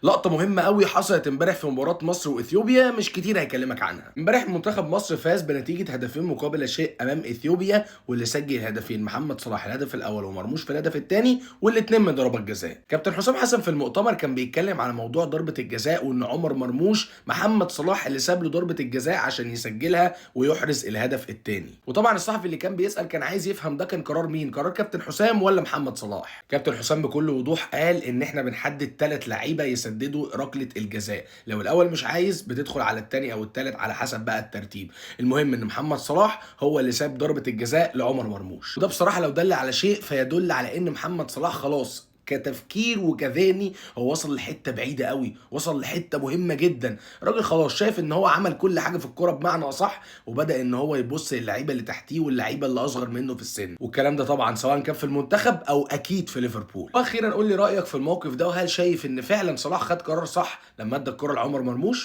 لقطة مهمة قوي حصلت امبارح في مباراة مصر واثيوبيا، مش كتير هيكلمك عنها. امبارح منتخب مصر فاز بنتيجة هدفين مقابل لا شيء امام اثيوبيا، واللي سجل هدفين محمد صلاح الهدف الاول ومرموش في الهدف الثاني، والاثنين من ضربات جزاء. كابتن حسام حسن في المؤتمر كان بيتكلم على موضوع ضربة الجزاء، وان عمر مرموش محمد صلاح اللي ساب له ضربة الجزاء عشان يسجلها ويحرز الهدف الثاني. وطبعا الصحفي اللي كان بيسأل كان عايز يفهم ده كان قرار مين، قرار كابتن حسام ولا محمد صلاح. كابتن حسام بكل وضوح قال ان احنا بنحدد 3 لعيبة يسددوا ركلة الجزاء، لو الاول مش عايز بتدخل على الثاني او الثالث على حسب بقى الترتيب. المهم ان محمد صلاح هو اللي ساب ضربه الجزاء لعمر مرموش، وده بصراحة لو دل على شيء فيدل على ان محمد صلاح خلاص كتفكير وكذهني هو وصل لحته بعيدة قوي، وصل لحته مهمة جدا. الراجل خلاص شايف ان هو عمل كل حاجة في الكورة بمعنى اصح، وبدا ان هو يبص للعيبة اللي تحتيه واللعيبة اللي اصغر منه في السن، والكلام ده طبعا سواء كان في المنتخب او اكيد في ليفربول. واخيرا قول لي رايك في الموقف ده، وهل شايف ان فعلا صلاح خد قرار صح لما ادى الكره لعمر مرموش؟